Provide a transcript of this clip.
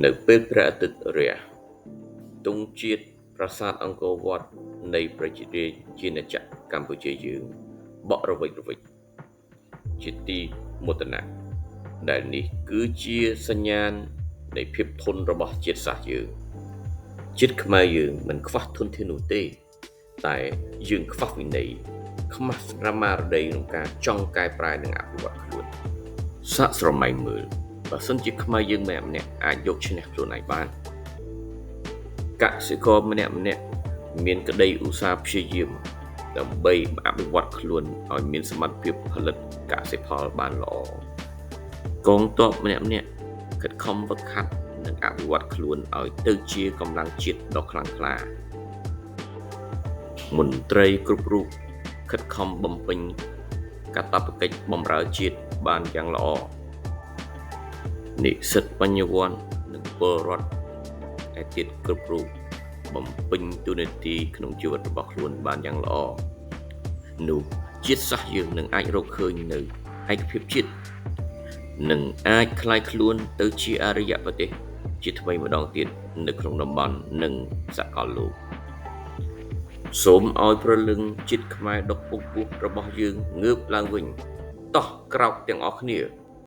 នៅពេលព្រះអាទិត្យរះទង់ជាតិប្រាសាទអង្គរវត្តនៃប្រជារាជាណាចក្រកម្ពុជាយើងបក់រវិចរវិចជាទីមោទនៈដែលនេះគឺជាសញ្ញាណនៃភាពធន់របស់ជាតិសាសន៍យើងជាតិខ្មែរយើងមិនខ្វះធនធាននោះទេតែយើងខ្វះវិន័យខ្វះស្មារតីក្នុងការចង់កែប្រែនិងអភិវឌ្ឍខ្លួនសាកស្រមៃមើលបើសិនជាខ្មែរយើងម្នាក់ម្នាក់អាចយកឈ្នះខ្លួនឯងបានកសិករម្នាក់ម្នាក់មានក្តីឧស្សាហ៍ព្យាយាមដើម្បីអភិវឌ្ឍខ្លួនឲ្យមានសមត្ថភាពផលិតកសិផលបានល្អកងទ័ពម្នាក់ម្នាក់ខិតខំហ្វឹកហាត់និងអភិវឌ្ឍខ្លួនឲ្យទៅជាកម្លាំងជាតិដ៏ខ្លាំងក្លាមន្ត្រីគ្រប់រូបខិតខំបំពេញកាតព្វកិច្ចបម្រើជាតិបានយ៉ាងល្អនិស្សិតបញ្ញវន្តនិងពលរដ្ឋឯទៀតគ្រប់រូបបំពេញតួនាទីក្នុងជីវិតរបស់ខ្លួនបានយ៉ាងល្អនោះជាតិសាសន៍យើងនឹងអាចរកឃើញនៅឯកភាពជាតិនិងអាចក្លាយខ្លួនទៅជាអរិយប្រទេសជាថ្មីម្ដងទៀតនៅក្នុងតំបន់និងសកលលោកសូមឲ្យព្រលឹងជាតិខ្មែរដ៏ខ្ពង់ខ្ពស់របស់យើងងើបឡើងវិញតោះក្រោកទាំងអស់គ្នា